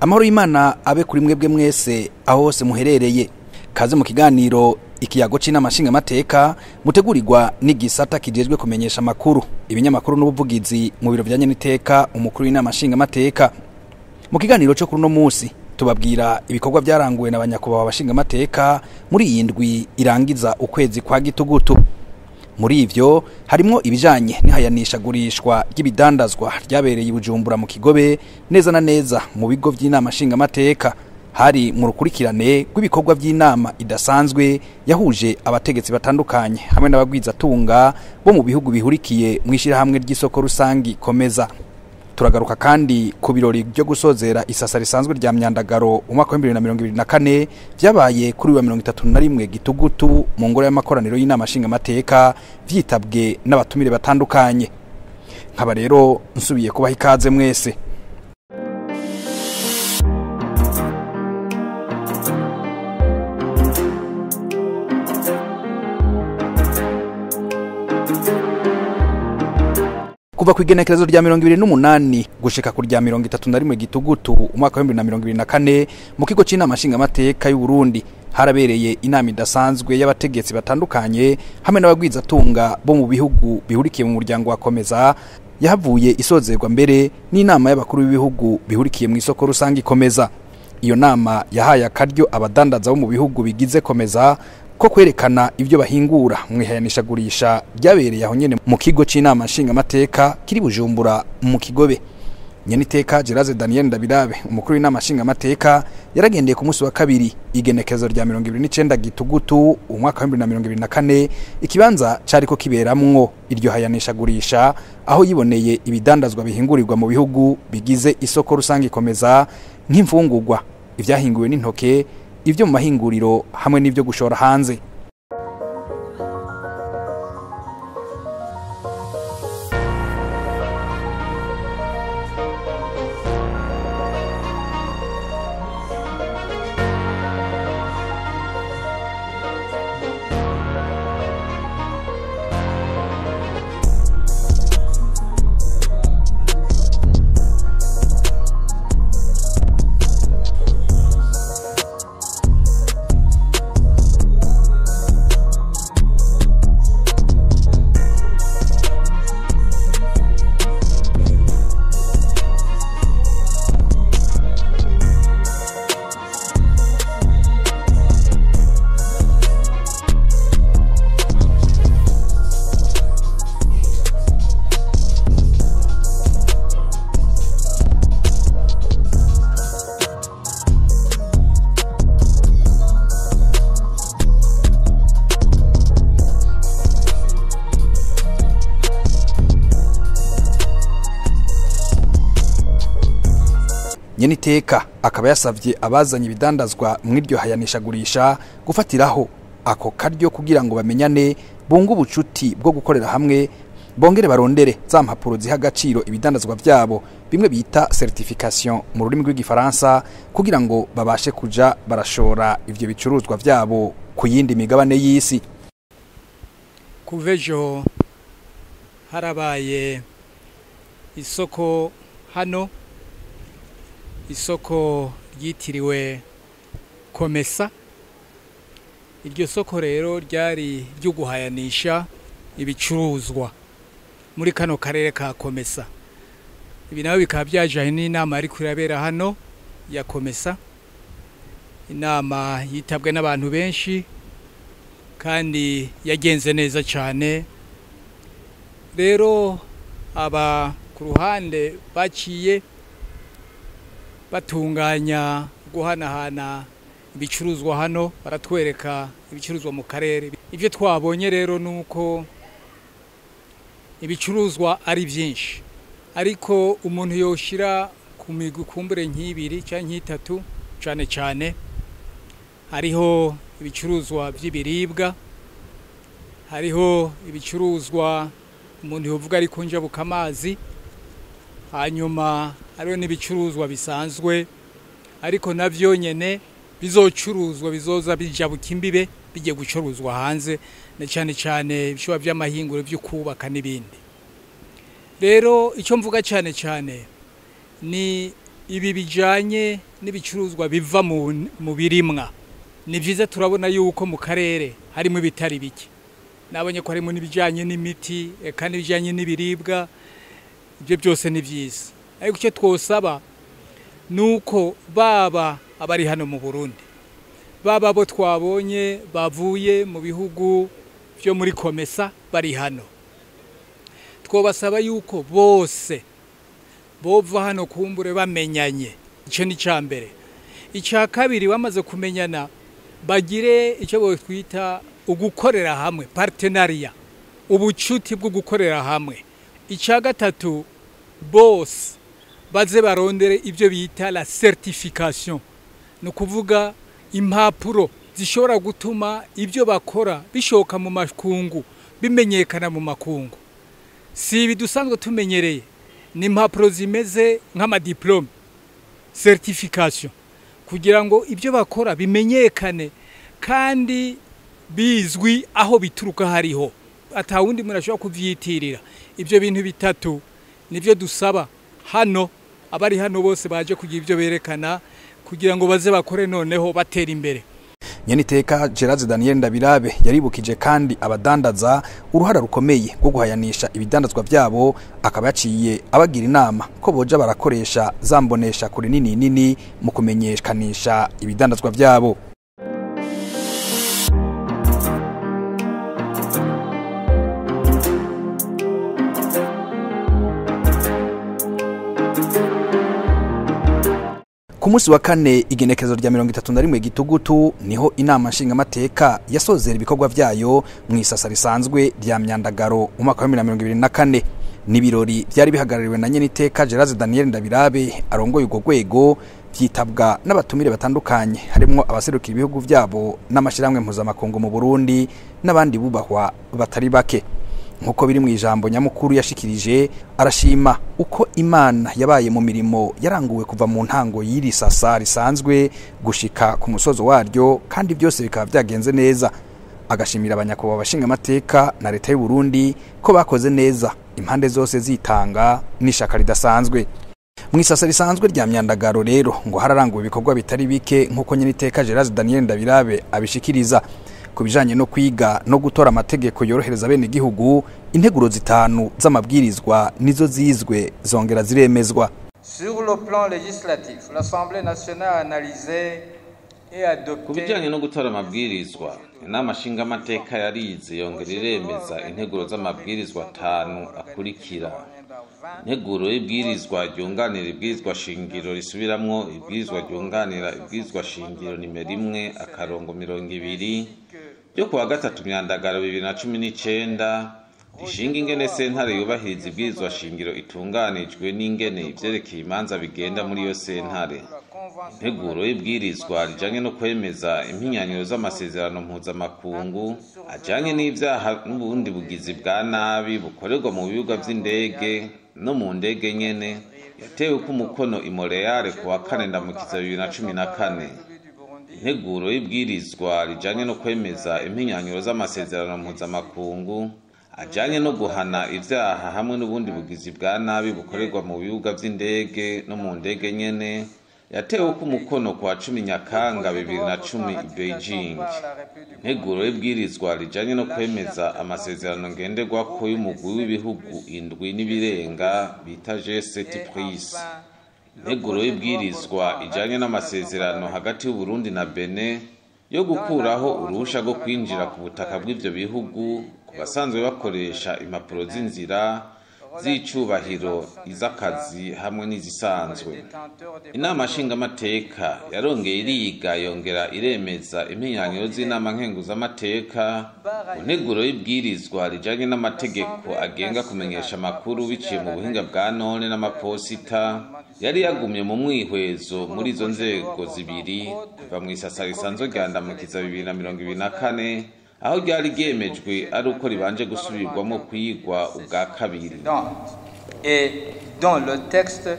Amahoro y'Imana abe kuri mwebwe mwese aho hose muherereye. Kaze mu kiganiro ikiyago c'inama nshingamateka mutegurirwa n'igisata kijejwe kumenyesha amakuru, ibinyamakuru n'ubuvugizi mu biro vya nyeniteka umukuru w'inama nshingamateka. Mu kiganiro cyo kuri uno musi tubabwira ibikorwa byaranguwe na banyakubahwa abashingamateka muri iyi ndwi irangiza ukwezi kwa gitugutu. Muri ivyo harimwo ibijanye n'ihayanishagurishwa ry'ibidandazwa ryabereye i Bujumbura mu Kigobe, neza na neza mu bigo vy'inama nshingamateka. Hari mu rukurikirane rw'ibikorwa vy'inama idasanzwe yahuje abategetsi batandukanye hamwe n'abagwizatunga bo mu bihugu bihurikiye mw'ishirahamwe ry'isoko rusangi Komeza. Turagaruka kandi ku birori byo gusozera isasa risanzwe rya Myandagaro umwaka wa 2024 vyabaye kuri wa 31 Gitugutu mu ngoro y'amakoraniro y'inama nshingamateka, vyitabwe n'abatumire batandukanye. Nkaba rero nsubiye kubaha ikaze mwese. Kuva ku igenekerezo rya 28 gushika ku rya 31 Gitugutu umwaka wa 2024 mu kigo c'inama nshingamateka y'u Burundi harabereye inama idasanzwe y'abategetsi batandukanye hamwe n'abagwizatunga bo mu bihugu bihurikiye mu muryango wa Komeza. Yahavuye isozerwa mbere n'inama y'abakuru b'ibihugu bihurikiye mu isoko rusange Komeza. Iyo nama yahaye akaryo abadandaza bo mu bihugu bigize Komeza ko kwerekana ibyo bahingura mu ihayanishagurisha ryabereye aho nyene mu kigo c'inama nshingamateka kiri Bujumbura mu Kigobe. Nyeniteka Gerase Daniel Ndabirabe, umukuru w'inama nshingamateka, yaragendeye ku munsi wa kabiri igenekerezo rya 29 Gitugutu umwaka wa 2024 ikibanza cariko kiberamwo iryo hayanishagurisha, aho yiboneye ibidandazwa bihingurirwa mu bihugu bigize isoko rusange Komeza nk'imfungurwa, ivyahinguwe n'intoke, ivyo mu mahinguriro hamwe n'ivyo gushora hanze. Nyeniteka akaba yasavye abazanye ibidandazwa mw'iryo hayanishagurisha gufatiraho ako karyo kugira ngo bamenyane, bunge ubucuti bwo gukorera hamwe, bongere barondere za mpapuro ziha agaciro ibidandazwa vyabo, bimwe bita certification mu rurimi rw'igifaransa, kugira ngo babashe kuja barashora ivyo bicuruzwa vyabo ku yindi migabane y'isi. Kuva ejo harabaye isoko hano, isoko ryitiriwe Komesa. Iryo soko rero ryari ryo guhayanisha ibicuruzwa muri kano karere ka Komesa. Ibi nawe bikaba byajanye n'inama ari kurabera hano ya Komesa, inama yitabwe n'abantu benshi kandi yagenze neza cyane. Rero aba ku ruhande baciye batunganya guhanahana ibicuruzwa hano, baratwereka ibicuruzwa mu karere. Ivyo twabonye rero nuko ibicuruzwa ari byinshi, ariko umuntu yoshira ku migwi kumbure nk'ibiri canke nk'itatu. Cane cane hariho ibicuruzwa vy'ibiribwa, hariho ibicuruzwa umuntu yovuga ariko njabuka amazi, hanyuma hariho n'ibicuruzwa bisanzwe ariko navyo nyene bizocuruzwa bizoza bijabuka imbibe bigiye gucuruzwa hanze, na cyane cyane ibishuba by'amahinguro byo kubaka n'ibindi. Rero icyo mvuga cyane cyane ni ibi bijanye n'ibicuruzwa biva mu birimwa. Ni byiza, turabona yuko mu karere harimo ibitari bike. Nabonye ko harimo n'ibijyanye n'imiti, eka n'ibijyanye n'ibiribwa. Ibyo byose ni byiza, ariko icyo twosaba ni uko baba abari hano mu Burundi, baba abo twabonye bavuye mu bihugu byo muri COMESA bari hano, twobasaba yuko bose bova hano kumbure bamenyanye. Icyo ni icya mbere. Icya kabiri, bamaze kumenyana bagire icyo twita ugukorera hamwe, partenariat, ubucuti bwo gukorera hamwe. Icya gatatu, bose baze barondere ibyo bita la certification, ni ukuvuga impapuro zishobora gutuma ibyo bakora bishoka mu makungu, bimenyekana mu makungu. Si ibi dusanzwe tumenyereye, ni impapuro zimeze nk'amadiplome, certification, kugira ngo ibyo bakora bimenyekane kandi bizwi aho bituruka, hariho atawundi muntu ashobora kuvyitirira. Ibyo bintu bitatu nibyo dusaba hano, abari hano bose baje kugira ibyo berekana, kugira ngo baze bakore noneho batera imbere. Nyeniteka Gerard Daniel Ndabirabe yaribukije kandi abadandaza uruhara rukomeye rwo guhayanisha ibidandazwa byabo, akaba yaciye abagira inama ko boja barakoresha zambonesha kure nini nini mu kumenyekanisha ibidandazwa byabo. Ku munsi wa kane, igenekerezo rya 31 Gitugutu, niho inama nshingamateka yasozera ibikorwa vyayo mu isasa risanzwe rya Myandagaro umwaka wa 2024. N'ibirori byari bihagarariwe na nyeniteka Gerard Daniel Ndabirabe arongoye urwo rwego, vyitabwa n'abatumire batandukanye, harimwo abaserukira ibihugu vyabo n'amashirahamwe mpuzamakungu mu Burundi n'abandi bubahwa batari bake. Nkuko biri mu ijambo nyamukuru yashikirije, arashima uko Imana yabaye mu mirimo yaranguwe kuva mu ntango y'iri sasa risanzwe gushika ku musozo waryo, kandi byose bikaba byagenze neza. Agashimira abanyakubahwa bashingamateka na leta y'u Burundi ko bakoze neza, impande zose zitanga n'ishaka ridasanzwe. Mu isasa risanzwe rya Myandagaro rero ngo hararanguwe ibikorwa bitari bike, nk'uko nyeniteka Gerard Daniel Ndabirabe abishikiriza. Ku bijanye no kwiga no gutora amategeko yorohereza bene gihugu, integuro zitanu z'amabwirizwa nizo zizwe zongera ziremezwa. Sur le plan législatif, l'Assemblée nationale a analysé et adopté Ku bijyanye no gutora amabwirizwa, inama nshingamateka yarize yongera iremeza integuro z'amabwirizwa atanu akurikira: integuro y'ibwirizwa ryunganira ibwirizwa shingiro risubiramwo ibwirizwa ryunganira ibwirizwa shingiro nimero 1-20 ryo kuwa 3 Myandagaro 2019, rishinga ingene sentare yubahiriza ibwirizwa shingiro itunganijwe n'ingene ivyerekeye imanza bigenda muri iyo sentare; integuro y'ibwirizwa rijanye no kwemeza impinyanyuro z'amasezerano mpuzamakungu ajanye n'ivyaha n'ubundi bugizi bwa nabi bukorerwa mu bibuga vy'indege no mu ndege nyene, yatewe ko umukono i Montreal ku wa 4 Ndamukiza 2014; integuro y'ibwirizwa rijanye no kwemeza impinyanyuro z'amasezerano mpuzamakungu ajanye no guhana ivyaha hamwe n'ubundi bugizi bwa nabi bukorerwa mu bibuga vy'indege no mu ndege nyene, yatewe ko umukono ku wa 10 Nyakanga 2010 i Beijing; integuro y'ibwirizwa rijanye no kwemeza amasezerano ngenderwako y'umugwi w'ibihugu indwi n'ibirenga bita G7 Plus; integuro y'ibwirizwa ijanye n'amasezerano hagati y'Uburundi na Benin yo gukuraho uruhusha rwo kwinjira ku butaka bw'ivyo bihugu ku basanzwe bakoresha impapuro z'inzira z'icubahiro, iz'akazi hamwe n'izisanzwe. Inama nshingamateka yarongeye iriga yongera iremeza impinyanyuro z'inama nkenguzamateka ku nteguro y'ibwirizwa rijanye n'amategeko agenga kumenyesha amakuru biciye mu buhinga bwa none n'amaposita, yari yagumye mu mwihwezo muri izo nzego zibiri kuva mu isasa risanzwe rya Ndamukiza 2024, aho ryari ryemejwe ari uko ribanje gusubirwamo kwigwa ubwa kabiri. Et dont le texte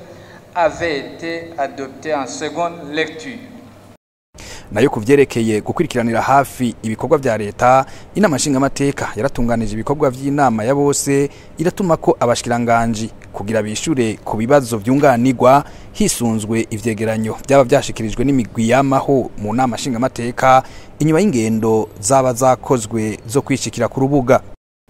avait été adopté en seconde lecture. Nayo kuvyerekeye gukurikiranira hafi ibikorwa vya leta, inama nshingamateka yaratunganije ibikorwa vy'inama ya bose, iratuma ko abashikiranganji kugira bishure ku bibazo vyunganirwa hisunzwe ivyegeranyo byaba vyashikirijwe n'imigwi yamaho mu nama nshingamateka inyuma y'ingendo zaba zakozwe zo kwishikira ku rubuga.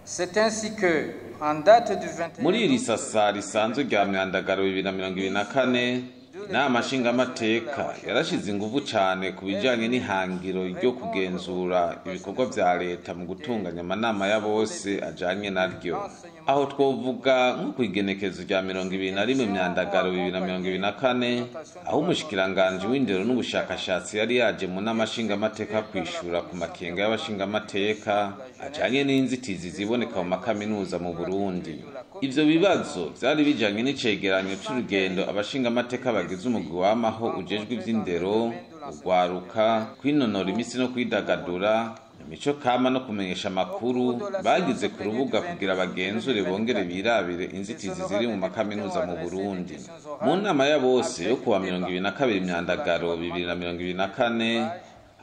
C'est ainsi que, en date du 21 Muri iri sasa risanzwe rya myandagaro 2024, inama nshingamateka yarashize inguvu cane ku bijanye n'ihangiro ryo kugenzura ibikorwa vya leta mu gutunganya amanama ya bose ajanye naryo. Aho twovuga nko kw'igenekezo rya 21 myandagaro 2024, aho umushikiranganji w'indero n'ubushakashatsi yari yaje mu nama nshingamateka kwishura ku makenga y'abashingamateka ajanye n'inzitizi ziboneka mu makaminuza mu Burundi. Ivyo bibazo vyari bijanye n'icegeranyo c'urugendo abashingamateka bagize umugwi wamaho ujejwe ivy'indero, ugwaruka, kwinonora imitsi no kwidagadura, imico kama no kumenyesha amakuru bagize ku rubuga kugira bagenzure bongere birabire inzitizi ziri mu makaminuza mu Burundi. Mu nama ya bose yo kuwa 22 myandagaro 2024,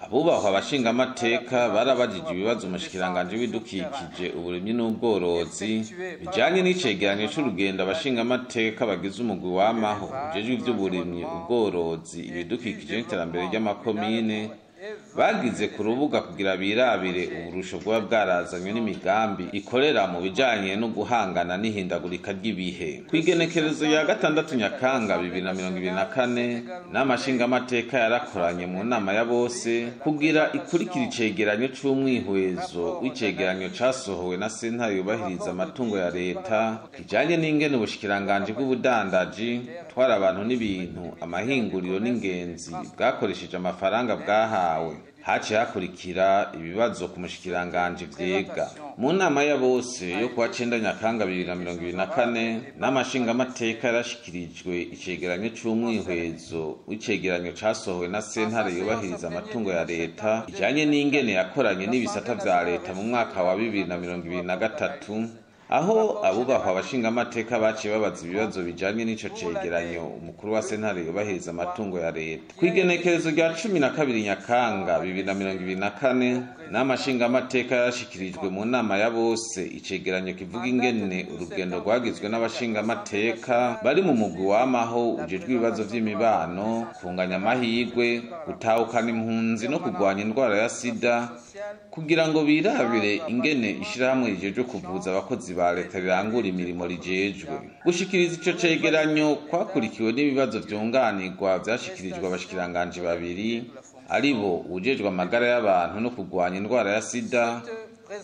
abubahwa abashingamateka barabajije ibibazo umushikiranganji w'ibidukikije, uburimyi n'ubworozi bijanye n'icegeranyo c'urugendo abashingamateka bagize umugwi wamaho ujejwe ivy'uburimyi, ubworozi, ibidukikije n'iterambere ry'amakomine bagize ku rubuga kugira birabire uburusho bwoba bwarazanywe n'imigambi ikorera mu bijanye no guhangana n'ihindagurika ry'ibihe. Kw'igenekerezo ya 6 Nyakanga 2024, inama nshingamateka yarakoranye mu nama ya bose kugira ikurikira icegeranyo c'umwihwezo w'icegeranyo casohowe na sentare yubahiriza amatungo ya leta kijanye n'ingene ubushikiranganji bw'ubudandaji, gutwara abantu n'ibintu, amahinguriro n'ingenzi bwakoresheje amafaranga bwahawe. Haciye hakurikira ibibazo ku mushikiranganji vyega. Mu nama ya bose yo kuwa 9 Nyakanga 2024, inama nshingamateka yarashikirijwe icegeranyo c'umwihwezo w'icegeranyo casohowe na sentare yubahiriza amatungo ya leta ijanye n'ingene yakoranye n'ibisata vya leta mu mwaka wa 2023, aho abubahwa abashingamateka baciye babaza ibibazo bijanye n'ico cegeranyo umukuru wa sentare yubahiriza amatungo ya leta. Kw'igenekerezo rya 12 Nyakanga 2024, inama nshingamateka yarashikirijwe mu nama ya bose icegeranyo kivuga ingene urugendo rwagizwe n'abashingamateka bari mu mugwi wamaho ujejwe ibibazo vy'imibano, kunganya amahirwe, gutahukana impunzi no kurwanya indwara ya sida, kugira ngo birabire ingene ishirahamwe rijejwe kuvuza abakozi ba leta rirangura imirimo rijejwe. Gushikiriza ico cegeranyo kwakurikiwe n'ibibazo vyunganirwa vyashikirijwe abashikiranganji babiri, aribo uwujejwe amagara y'abantu no kurwanya indwara ya sida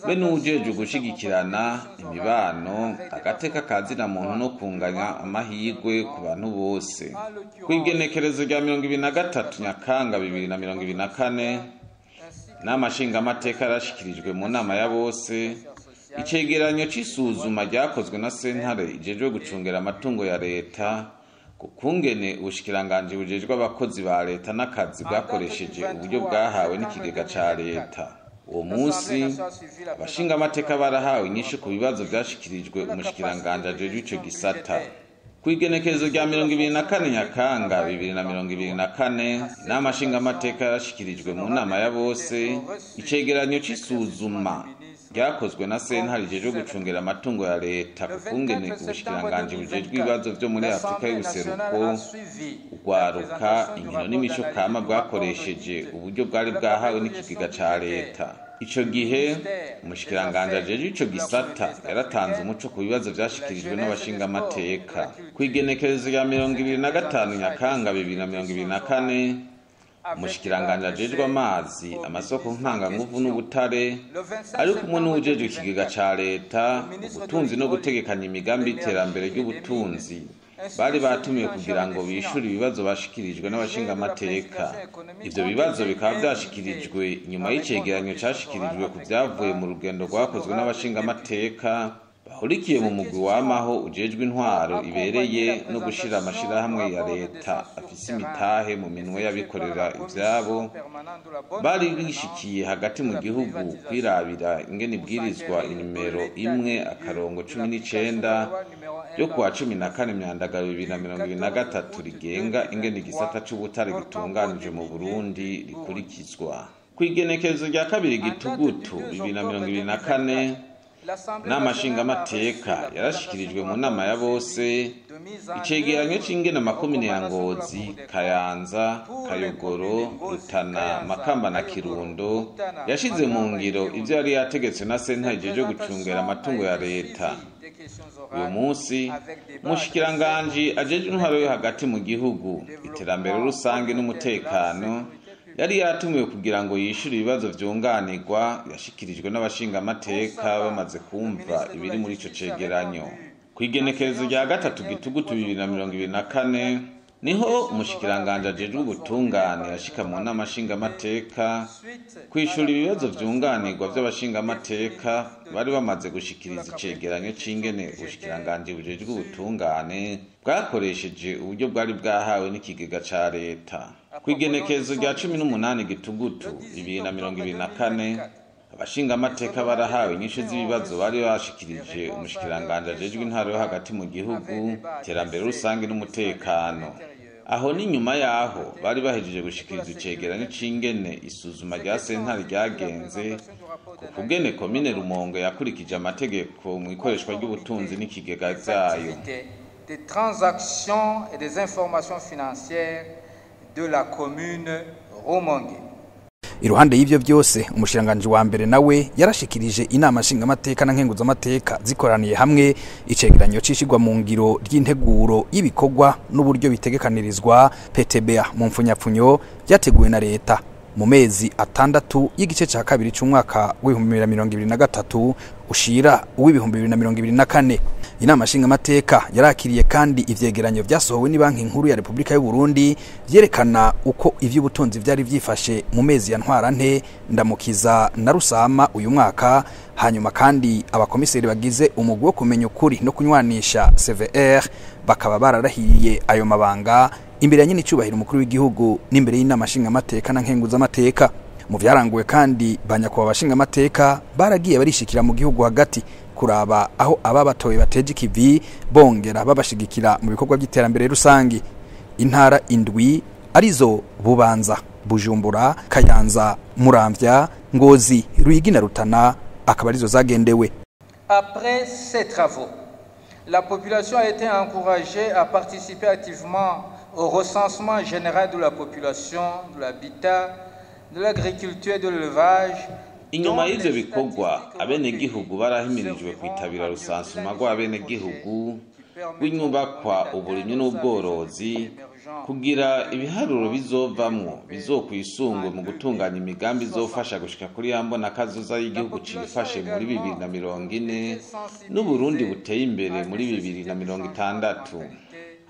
be n'uwujejwe gushigikirana imibano, agateka ka zina muntu no kunganya amahirwe ku bantu bose. Kw'igenekerezo rya 23 Nyakanga 2024, inama nshingamateka yarashikirijwe mu nama ya bose icegeranyo c'isuzuma ryakozwe na sentare ijejwe gucungera amatungo ya leta kukungene ubushikiranganji bujejwe abakozi ba leta n'akazi bwakoresheje uburyo bwahawe n'ikigega ca leta. Uwo munsi abashingamateka barahawe inyishu ku bibazo vyashikirijwe umushikiranganji ajejwe ico gisata. Kw'igenekerezo rya 24 Nyakanga 2024, inama nshingamateka yarashikirijwe mu nama ya bose icegeranyo c'isuzuma ryakozwe na sentare ijejwe gucungera amatungo ya leta kukungene ubushikiranganji bujejwe ibibazo vyo muri Afrika y'ubuseruko, ugwaruka, inkino n'imico kama bwakoresheje uburyo bwari bwahawe n'ikigega ca leta. Ico gihe umushikiranganji ajejwe ico gisata yaratanze umuco ku bibazo vyashikirijwe n'abashingamateka. Kw'igenekerezo rya 25 Nyakanga 2024, umushikiranganji ajejwe amazi, amasoko ntanganguvu n'ubutare ari kumwe n'uwujejwe ikigega ca leta, ubutunzi no gutegekanya imigambi y'iterambere ry'ubutunzi bari batumiwe kugira ngo bishure ibibazo bashikirijwe n'abashingamateka. Ivyo bibazo bikaba vyashikirijwe nyuma y'icegeranyo cashikirijwe ku vyavuye mu rugendo rwakozwe n'abashingamateka Bahurikiye mu mugwi wamaho ujejwe intwaro ibereye no gushira amashirahamwe ya leta afise imitahe mu minwe y'abikorera ivyabo, bari bishikiye hagati mu gihugu kwirabira ingene ibwirizwa inimero 1-19 ryo kuwa 14 Myandagaro 2023 rigenga ingene igisata c'ubutare gitunganije mu Burundi rikurikizwa. Kw'igenekerezo rya 2 Gitugutu 2024, Inama nshingamateka yarashikirijwe mu nama ya bose icegeranyo c'ingene amakomine ya Ngozi, Kayanza, Kayogoro, Rutana, Makamba na Kirundo yashize mu ngiro ivyo yari yategetswe na sentare ijejwe gucungera amatungo ya leta. Uyu munsi umushikiranganji ajejwe intwaro yo hagati mu gihugu, iterambere rusange n'umutekano yari yatumiwe kugira ngo yishure ibibazo vyunganirwa yashikirijwe n'abashingamateka bamaze kumva ibiri muri ico cegeranyo. Kw'igenekerezo rya 3 Gitugutu 2024 niho umushikiranganji ajejwe ubutungane yashika mu nama nshingamateka kwishura ibibazo vyunganirwa vy'abashingamateka bari bamaze gushikiriza icegeranyo c'ingene ubushikiranganji bujejwe ubutungane bwakoresheje uburyo bwari bwahawe n'ikigega ca leta. Kw'igenekerezo rya 18 Gitugutu 2024, abashingamateka barahawe inyishu z'ibibazo bari bashikirije umushikiranganji ajejwe intwaro yo hagati mu gihugu, iterambere rusange n'umutekano. Aho ni nyuma yaho bari bahejeje gushikiriza icegeranyo c'ingene isuzuma rya sentare ryagenze ku kugene komine Rumonge yakurikije amategeko mu ikoreshwa ry'ubutunzi n'ikigega vyayo. Des transactions et des informations financières de la commune Rumonge. Iruhande y'ivyo byose, umushikiranganji wa mbere nawe yarashikirije inama nshingamateka na nkenguzamateka zikoraniye hamwe icegeranyo cishigwa mu ngiro ry'integuro y'ibikorwa n'uburyo bitegekanirizwa PTBA mu mfunyapfunyo byateguwe na leta mu mezi 6 y'igice ca kabiri c'umwaka w'2023 ushira uw'2024. Inama nshingamateka yarakiriye kandi ivyegeranyo vyasohowe ni Banki Nkuru ya Republika y'u Burundi vyerekana uko ivy'ubutunzi vyari vyifashe mu mezi ya Ntwarante, Ndamukiza na Rusama uyu mwaka. Hanyuma kandi abakomiseri bagize umugwi wo kumenya ukuri no kunywanisha CVR bakaba bararahiriye ayo mabanga imbere ya nyenicubahiro umukuru w'igihugu n'imbere y'inama nshingamateka na nkenguzamateka. Mu vyaranguwe kandi banyakuba abashingamateka baragiye barishikira mu gihugu hagati kuraba aho ababatoye bateje ikivi, bongera babashigikira mu bikorwa by'iterambere rusangi. Intara 7 arizo Bubanza, Bujumbura, Kayanza, Muramvya, Ngozi, Ruyigi na Rutana akaba arizo zagendewe. Après ces travaux, la population a été encouragée à participer activement au recensement général de la population, de l'habitat, de l'agriculture et de l'élevage. Inyuma y'ivyo bikorwa, abenegihugu barahimirijwe kwitabira rusansuma rw'abenegihugu rw'inyubakwa, uburimyi n'ubworozi kugira ibiharuro bizovamwo bizokwisungwe mu gutunganya imigambi izofasha gushika kuri ya mbonakazoza y'igihugu cifashe muri 2040 n'Uburundi buteye imbere muri 2060.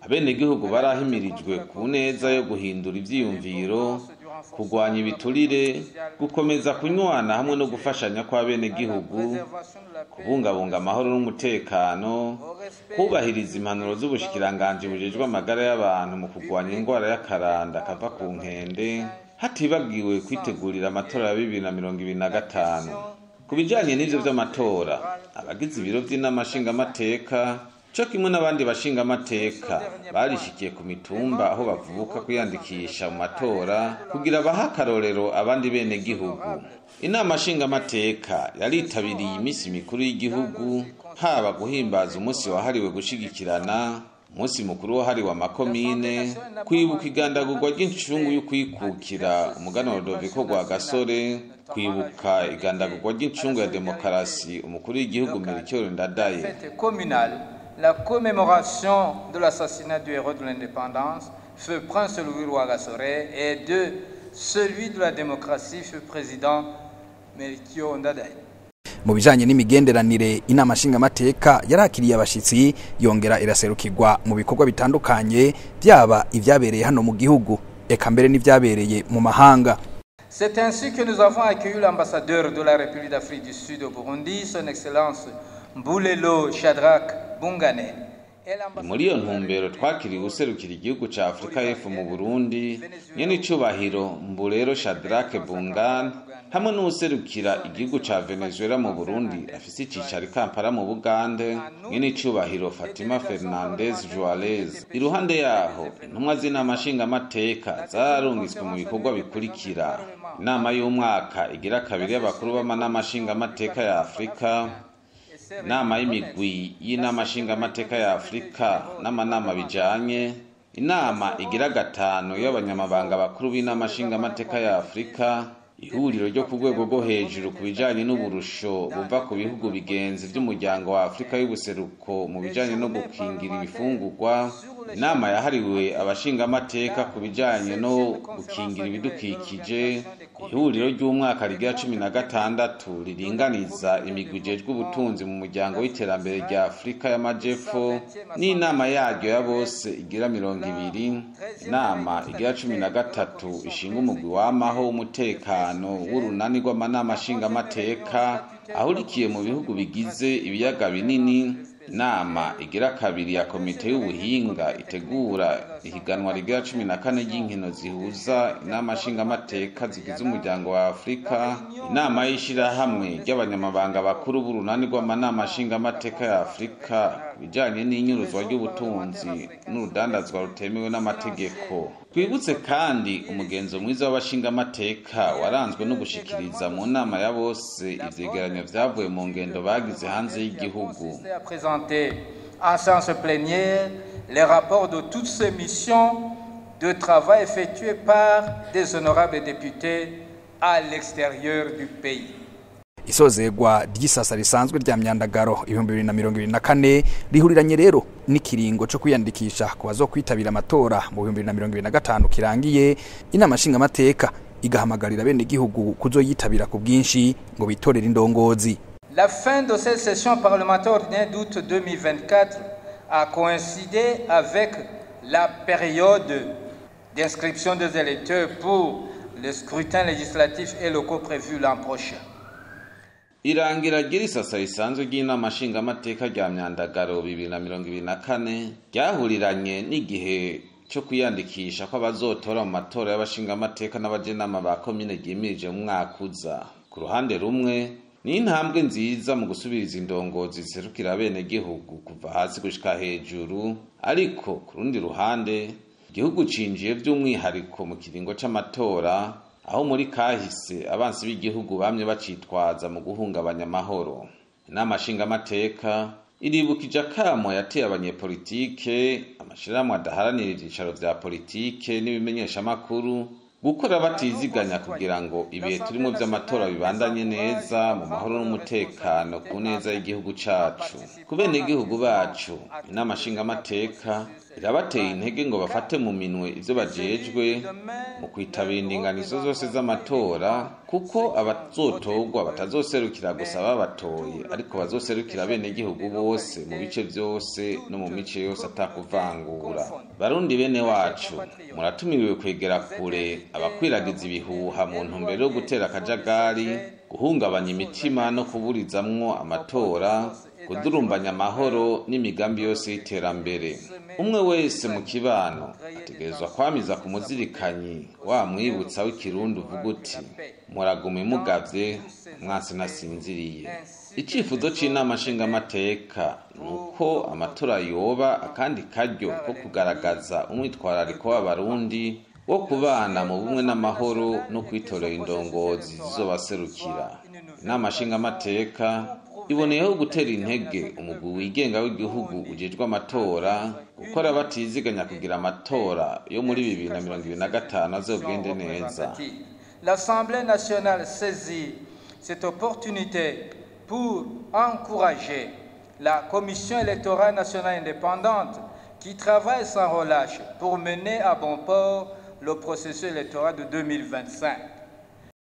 Abenegihugu barahimirijwe ku neza yo guhindura ivyiyumviro, kurwanya ibiturire, gukomeza kunywana hamwe no gufashanya kw'abenegihugu, kubungabunga amahoro n'umutekano, kubahiriza impanuro z'ubushikiranganji bujejwe amagara y'abantu mu kurwanya indwara y'akaranda kava ku nkende, hatibagiwe kwitegurira amatora ya 2025. Ku bijanye n'ivyo vy'amatora, abagize ibiro vy'inama nshingamateka co kimwe n'abandi bashingamateka barishikiye ku mitumba aho bavuka kwiyandikisha mu matora kugira bahe akarorero abandi benegihugu. Inama nshingamateka yaritabiriye iminsi mikuru y'igihugu, haba guhimbaza umunsi wahariwe gushigikirana, umunsi mukuru wahariwe amakomine, kwibuka igandagurwa ry'incungu y'ukwikukira umuganwa Rudoviko Rwagasore, kwibuka igandagurwa ry'incungu ya demokarasi umukuru w'igihugu Melchior Ndadaye. La commémoration de l'assassinat du héros de l'indépendance, feu Prince Louis Rwagasore, et de celui de la démocratie, feu président Melchior Ndadaye. Mu bijanye n'imigenderanire, inama nshingamateka yarakiriye abashitsi yongera iraserukirwa mu bikorwa bitandukanye, byaba ivyabereye hano mu gihugu eka mbere n'ivyabereye mu mahanga. C'est ainsi que nous avons accueilli l'ambassadeur de la République d'Afrique du Sud au Burundi, son Excellence Mbulelo Shadrach Bungane. Ni muri iyo ntumbero twakiriye uwuserukira igihugu ca Afurika y'Epfo mu Burundi, nyen'icubahiro Mbulelo Shadrach Bungane, hamwe n'uwuserukira igihugu ca Venezuela mu Burundi afise icicaro i Kampala mu Bugande, nyen'icubahiro Fatima Fernandez Juarez. Iruhande yaho, intumwa z'inama nshingamateka zararungitswe mu bikorwa bikurikira: inama y'umwaka igira kabiri y'abakuru b'amanama nshingamateka ya Afurika, inama y'imigwi y'inama nshingamateka ya Afurika n'amanama bijanye, inama igira gatanu y'abanyamabanga bakuru b'inama nshingamateka ya Afurika, ihuriro ryo ku rwego rwo hejuru ku bijanye n'uburusho buva ku bihugu bigenzi vy'umuryango wa Afurika y'ubuseruko mu bijanye no gukingira ibifungurwa, inama yahariwe abashingamateka ku bijanye no gukingira ibidukikije, ihuriro ry'umwaka rigira 16 riringaniza imigwi ijejwe ubutunzi mu muryango w'iterambere rya Afurika y'Amajepfo, n'inama yaryo ya bose igira 20, inama igira 13 ishinga umugwi wamaho w'umutekano w'urunani rw'amanama nshingamateka ahurikiye mu bihugu bigize ibiyaga binini, inama igira kabiri ya komite y'ubuhinga itegura ihiganwa rigira 14 ry'inkino zihuza inama nshingamateka zigize umuryango wa Afurika, inama y'ishirahamwe ry'abanyamabanga bakuru b'urunani rw'amanama nshingamateka ya Afurika ku bijanye n'inyuruzwa ry'ubutunzi n'urudandazwa rutemewe n'amategeko. Twibutse kandi umugenzo mwiza w'abashingamateka waranzwe no gushikiriza mu nama ya bose ivyegeranyo vyavuye mu ngendo bagize hanze y'igihugu. En séance plénière, les rapports de toutes ces missions de travail effectuées par des honorables députés à l'extérieur du pays. Isozerwa ry'isasa risanzwe rya Myandagaro 2024 rihuriranye rero n'ikiringo co kwiyandikisha ku bazokwitabira amatora mu 2025 kirangiye. Inama nshingamateka igahamagarira bene igihugu kuzoyitabira ku bwinshi ngo bitorere indongozi. La fin de cette session parlementaire ordinaire d'août 2024 a coïncidé avec la période d'inscription des électeurs pour le scrutin législatif et locaux prévu l'an prochain. Irangira ry'isasa risanzwe ry'inama nshingamateka rya Myandagaro 2024 ryahuriranye n'igihe cyo kwiyandikisha kw'abazotora mu matora y'abashingamateka n'abajenama ba komine ryimirije mu mwaka uza. Ku ruhande rumwe, ni intambwe nziza mu gusubiriza indongozi ziserukira abenegihugu kuva hasi gushika hejuru, ariko ku rundi ruhande igihugu cinjiye vy'umwihariko mu kiringo c'amatora, aho muri kahise abansi b'igihugu bamye bacitwaza mu guhungabanya amahoro. Inama nshingamateka iribukije akamo yateye abanyepolitike, amashirahamwe adaharanira ivyicaro vya politike n'ibimenyeshamakuru gukora batiziganya kugira ngo ibihe turimo vy'amatora bibandanye neza mu mahoro n'umutekano ku neza y'igihugu cacu. Ku benegihugu bacu, inama nshingamateka irabateye intege ngo bafate mu minwe ivyo bajejwe mu kwitabira indinganizo zose z'amatora, kuko abazotorwa batazoserukira gusa babatoye, ariko bazoserukira abenegihugu bose mu bice vyose no mu mice yose atakuvangura. Barundi bene wacu, muratumiriwe kwegera kure abakwiragiza ibihuha mu ntumbero yo gutera akajagari, guhungabanya imitima no kuburizamwo amatora, kudurumbanya amahoro n'imigambi yose y'iterambere. Umwe wese mu kibano ategerezwa kwamiza ku muzirikanyi wa mwibutsa w'ikirundi uvuga uti muragume mugavye mwansi nasinziriye. Icifuzo c'inama nshingamateka ni uko amatora yoba akandi karyo ko kugaragaza umwitwarariko w'abarundi wo kubana mu bumwe n'amahoro no kwitorera indongozi zizobaserukira. Inama nshingamateka iboneyeho gutera intege umugwi wigenga w'igihugu ujejwe amatora gukora batiziganya kugira amatora yo muri 2025 azogende neza. L'Assemblée nationale saisit cette opportunité pour encourager la Commission électorale nationale indépendante qui travaille sans relâche pour mener à bon port le processus électoral de 2025.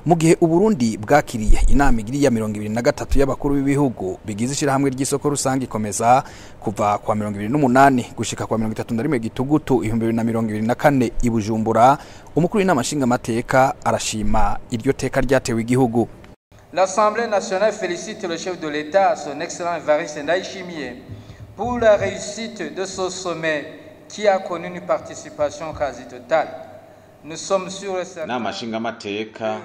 Mu gihe Uburundi bwakiriye inama igiri ya 23 y'abakuru b'ibihugu bigize ishirahamwe ry'isoko rusange ikomeza kuva kwa 28 gushika kwa 31 gitugutu 2024 i Bujumbura, umukuru w'inama nshingamateka arashima iryo teka ryatewe igihugu. L'Assemblée nationale félicite le chef de l'État, son excellent Evariste Ndayishimiye, pour la réussite de ce sommet qui a connu une participation quasi totale. Nous sommes sûrs et certains. Inama nshingamateka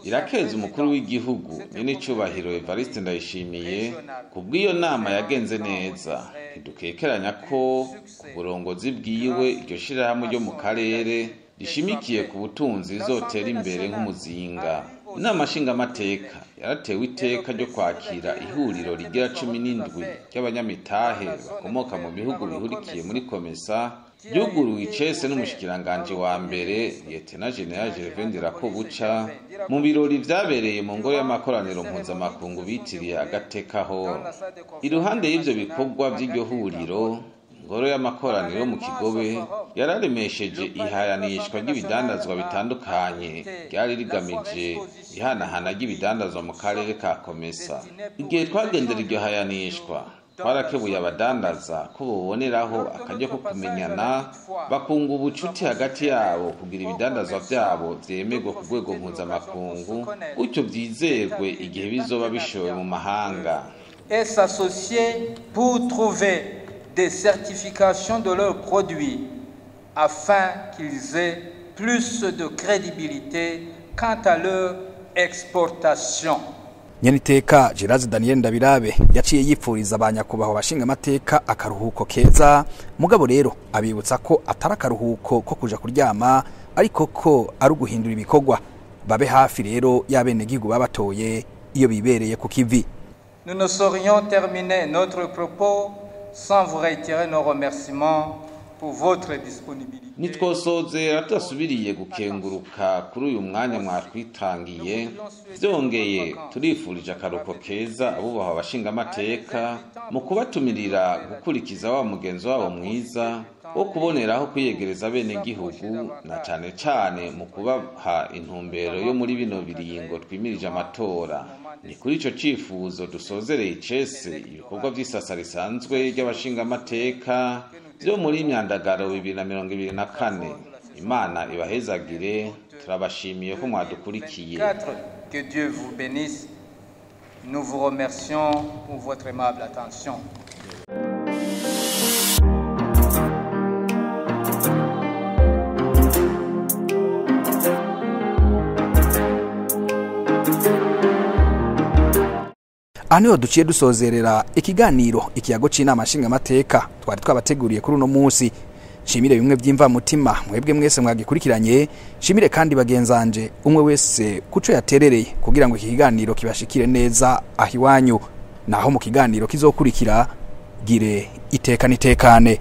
irakeza umukuru w'igihugu nyenicubahiro Evariste Ndayishimiye kubw'iyo nama yagenze neza. Ntidukekeranya ko ku burongozi bwiwe iryo shirahamwe ryo mu karere rishimikiye ku butunzi rizotera imbere nk'umuzinga. Inama nshingamateka yaratewe iteka ryo kwakira ihuriro rigira 17 ry'abanyamitahe bakomoka mu bihugu bihurikiye muri Komesa, ryuguruwe icese n'umushikiranganji wa mbere Lieutenant General Gervais Ndirakobuca mu birori vyabereye mu ngoro y'amakoraniro mpuzamakungu bitiriye Agateka Hall. Iruhande y'ivyo bikorwa vy'iryo huriro, ingoro y'amakoraniro mu Kigobe yararemesheje ihayanishwa ry'ibidandazwa bitandukanye ryari rigamije ihanahana ry'ibidandazwa mu karere ka Komesa. Igihe twagendera iryo hayanishwa, twarakebuye abadandaza ko boboneraho akaryo ko kumenyana, bakunga ubucuti hagati yabo kugira ibidandazwa vyabo vyemerwe ku rwego mpuzamakungu, gutyo vyizerwe igihe bizoba bishowe mu mahanga. Et s'associer pour trouver des certifications de leurs produits afin qu'ils aient plus de crédibilité quant à leur exportation. Nyeniteka Gerard Daniel Ndabirabe yaciye yipfuriza abanyakubahwa bashinga amateka akaruhuko keza, mugabo rero abibutsa ko atari akaruhuko ko kuja kuryama, ariko ko ari uguhindura ibikorwa, babe hafi rero y'abenegihugu babatoye iyo bibereye ku kivi. Nous ne saurions terminer notre propos sans vous réitérer nos remerciements pour votre disponibilité. Nitwosozera tudasubiriye gukenguruka kuri uyu mwanya mwatwitangiye. Byongeye turifurije akaruhuko keza abubaha abashingamateka mu kubatumirira gukurikiza wa mugenzi wabo mwiza wo kuboneraho kwiyegereza abenegihugu, na cane cane mu kubaha intumbero yo muri bino biringo twimirije amatora. Ni kuri ico cifuzo dusozereye icese ibikorwa vy'isasa risanzwe ry'abashingamateka vyo muri Myandagaro 2024. Imana ibahezagire, turabashimiye ko mwadukurikiye. Que Dieu vous bénisse. Nous vous remercions pour votre aimable attention. Aha niho duciye dusozerera ikiganiro ikiyago c'inama nshingamateka twari twabateguriye kuri uno munsi. Nshimire bimwe by'imvamutima mwebwe mwese mwagikurikiranye, nshimire kandi bagenzanje umwe wese kuco yaterereye kugira ngo iki kiganiro kibashikire neza aho iwanyu. Naho mu kiganiro kizokurikira, gire iteka nitekane.